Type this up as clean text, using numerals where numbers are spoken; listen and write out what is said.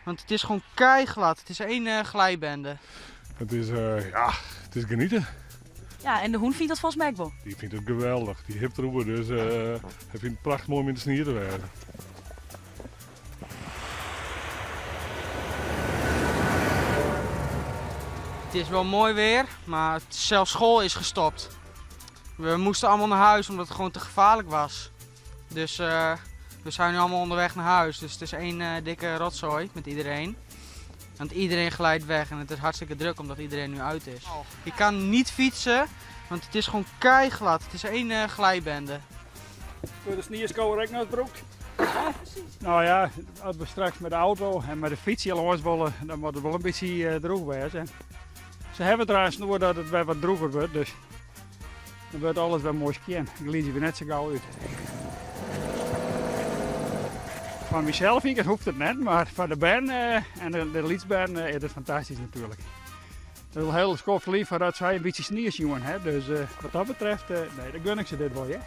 Want it is gewoan keiglad. It is één glijbende. It is, ja, it is genieten. Ja, en de hûn fynt dat folgens my ek wol. Dy fynt it geweldich. Dy hipt deroer, dus hy fynt it prachtich moai om yn de snie te wêzen. It is wol moai weer, mar sels school is gestopt. We moasten allemaal nei hûs omdat it gewoan te gefaarlik wie. Dus we zijn nu allemaal onderweg naar huis. Dus het is één dikke rotzooi met iedereen. Want iedereen glijdt weg en het is hartstikke druk omdat iedereen nu uit is. Je kan niet fietsen, want het is gewoon keiglad. Het is één glijbende. Foar de snieskouwer ek noch brûkt. No ja, as we straks mei de auto en mei de fyts hjir lâns wolle, dan moat it wol in bytsje drûch wêze. Se hawwe trouwens oer dat it wer wat drûger wurdt, dus dan wurdt alles wer moai skjin. Glydzje we net sa gau út. Foar mysels fyn ik it hoecht it net, mar foar de bern en de lytsbern is it fantastysk natuerlik. It is al hiel skoft lyn foardat sy in bytsje snie sjoen ha, dus wat dat betreft, nee, dan gun ik se dit wol, hear.